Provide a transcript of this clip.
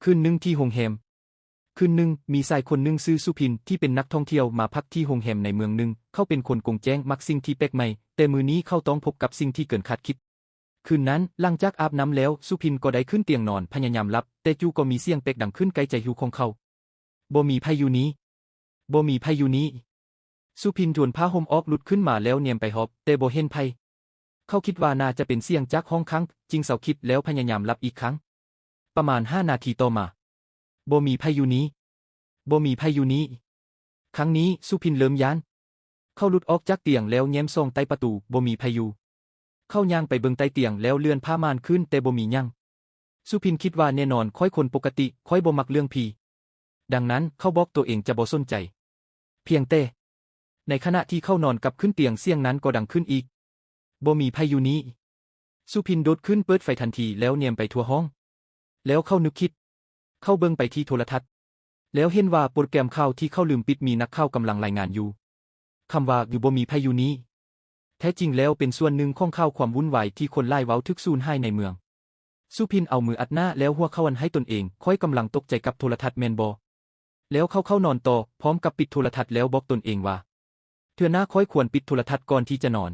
ຄືນໜຶ່ງທີ່ໂຮງແຮມ. ຄືນໜຶ່ງ, ມີຊາຍຄົນໜຶ່ງຊື່ສຸພິນ ທີ່ເປັນນັກທ່ອງທ່ຽວມາພັກທີ່ໂຮງແຮມໃນເມືອງໜຶ່ງ. ເຂົາເປັນຄົນກົງແຈ້ງ, ມັກສິ່ງທີ່ແປກໃໝ່, ແຕ່ມື້ນີ້ເຂົາຕ້ອງພົບກັບສິ່ງທີ່ເກີນຄາດຄິດ. ຄືນນັ້ນ, ຫຼັງຈາກອາບນ້ຳແລ້ວ, ສຸພິນກໍໄດ້ຂຶ້ນຕຽງນອນ, ພະຍາຍາມຫຼັບ, ແຕ່ຢູ່ກໍມີສຽງແປກດັງຂຶ້ນໃກ້ໃຈຫູຂອງເຂົາ. ບໍ່ມີໃຜຢູ່ນີ້. ບໍ່ມີໃຜຢູ່ນີ້. ສຸພິນໂຍນຜ້າຫົ່ມອອກ, ຫຼຸດຂຶ້ນມາແລ້ວແນມໄປຮອບ, ແຕ່ບໍ່ເຫັນໃຜ. ເຂົາຄິດວ່າໜ້າຈະເປັນສຽງຈາກຫ້ອງຂ້າງ, ຈຶ່ງເຊົາຄິດແລ້ວພະຍາຍາມຫຼັບອີກຄັ້ງ. ປະມານຫ້ານາທີຕໍ່ມາ. ບໍ່ມີໃຜຢູ່ນີ້. ບໍ່ມີໃຜຢູ່ນີ້. ຄັ້ງນີ້, ສຸພິນເລີ່ມຢ້ານ. ເຂົາຫຼຸດອອກຈາກຕຽງແລ້ວແຍ້ມສ່ອງໃຕ້ປະຕູ, ບໍ່ມີໃຜຢູ່. ເຂົາຍ່າງໄປເບິ່ງໃຕ້ຕຽງແລ້ວເລື່ອນຜ້າມ່ານຂຶ້ນ, ແຕ່ບໍ່ມີຫຍັງ. ສຸພິນຄິດວ່າແນ່ນອນ, ຂ້ອຍຄົນປົກກະຕິ, ຂ້ອຍບໍ່ມັກເລື່ອງຜີ. ດັ່ງນັ້ນ, ເຂົາບອກຕົວເອງຈະບໍ່ສົນໃຈ. ພຽງແຕ່ ໃນຂະນະທີ່ເຂົານອນກັບຂຶ້ນຕຽງ, ສຽງນັ້ນກໍດັງຂຶ້ນອີກ. ບໍ່ມີໃຜຢູ່ນີ້. ສຸພິນໂດດຂຶ້ນເປີດໄຟທັນທີແລ້ວແນມໄປທົ່ວຫ້ອງ. ແລ້ວເຂົານຶກຄິດ. ເຂົາເບິ່ງໄປທີ່ໂທລະທັດ ແລ້ວເຫັນວ່າໂປຣແກຣມຂ່າວທີ່ເຂົາລືມປິດມີນັກຂ່າວກຳລັງລາຍງານຢູ່. ຄຳວ່າຢູ່ ບໍ່ມີໃຜຢູ່ນີ້ ແທ້ຈິງແລ້ວເປັນສ່ວນໜຶ່ງຂອງຂ່າວຄວາມວຸ່ນວາຍທີ່ຄົນຫຼາຍເວົ້າຖືກສູນຫາຍໃນເມືອງ. ສຸພິນເອົາມືອັດໜ້າແລ້ວຫົວເຂົ່າອັນໃຫ້ຕົນເອງ, ຂ້ອຍກຳລັງຕົກໃຈກັບໂທລະທັດແມ່ນບໍ່? ແລ້ວເຂົາເຂົ້ານອນຕໍ່, ພ້ອມກັບປິດໂທລະທັດແລ້ວບອກຕົນເອງວ່າ, ເທື່ອໜ້າຂ້ອຍຄວນປິດໂທລະທັດກ່ອນທີ່ຈະນອນ.